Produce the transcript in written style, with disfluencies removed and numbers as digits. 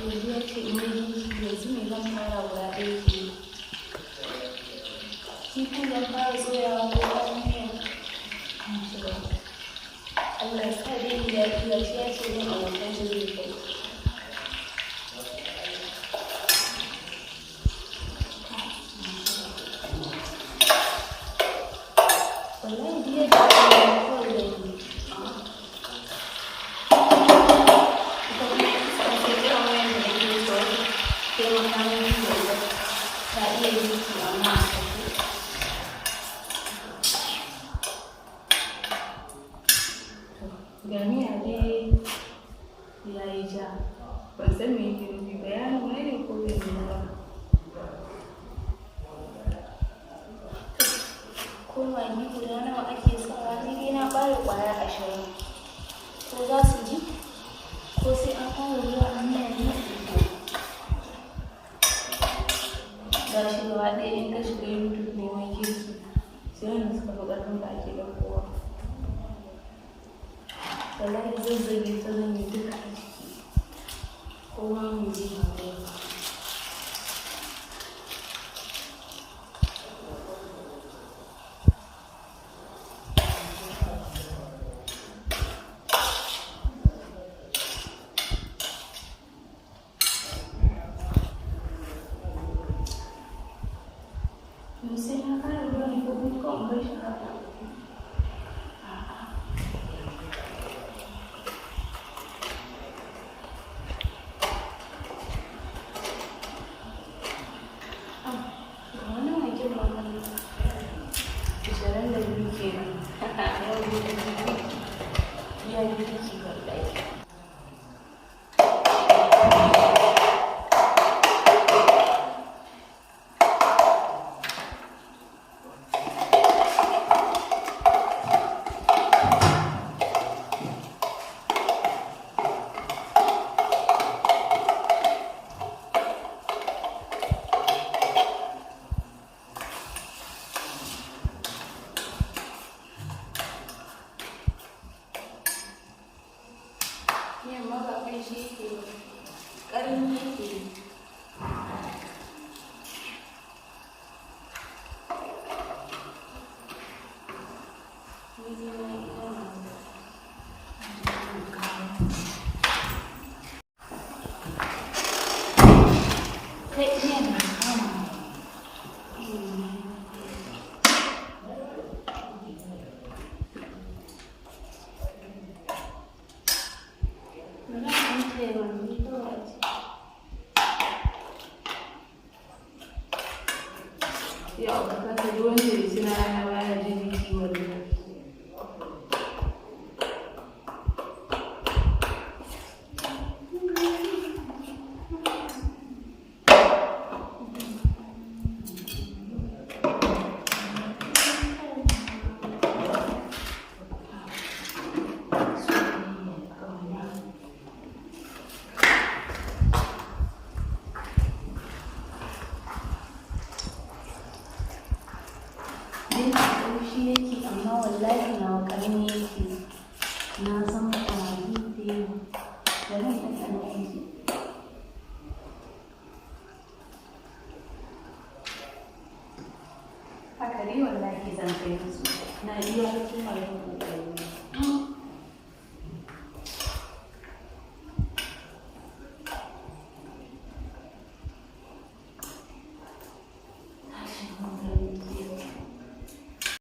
Yanzu ya ce in yi girki, yanzu me zan fara guda ɗaya ke? Kifin zan fara soyawa ko kayan miya? Na shiga uku. Allah ya sa dai ya daɗi, gashi ya ce min abokan shi zai kai. Wallahi duk yadda aka yi kawai zan yi. Ita kuma iska sai kiran wayan da nake so taimaka min da ita. Ta iya girki amma a sake. To, ga miya dai ya yi ja. Ban san me yake nufi ba, ya nuna ne ko bai nuna ba. To, ko magi guda nawa ake sawa? Ni dai na ɓare ƙwaya 20. Ko za su ji? Ko sai an ƙara ruwa a miyan ne? Ga shi gaba ɗaya in ka shiga YouTube neman girki, sai wanda suka fi ƙarfin ka ake ɗaukowa. Wallahi zazzage ta zan yi duka a ciki. Ko ma me zai faru ya faru. To, sai na ƙara ruwa ne ko kuma kawai in bar shi haka? A'a. Ah, ga wani magin ma nan. 22 kenan. Yau dai girki. Iya girki wallahi. Miyan ma ba ƙanshi yake ba, ƙarni yake yi. Ni dai na yi iya nawa. Kai, miyan na kama. Bari in ɗan taya magi kawai a ciki. Yau ka duk wanda bai ci na rana ba ya jin jiki wallahi. Soyayya ƙauna. Dai ƙamshi yake amma wallahi nawa ƙarni yake. Na san magi da yawa. Bari in ɗanɗana in ji. Haka dai wallahi zan kai musu. Na iya kuma yin.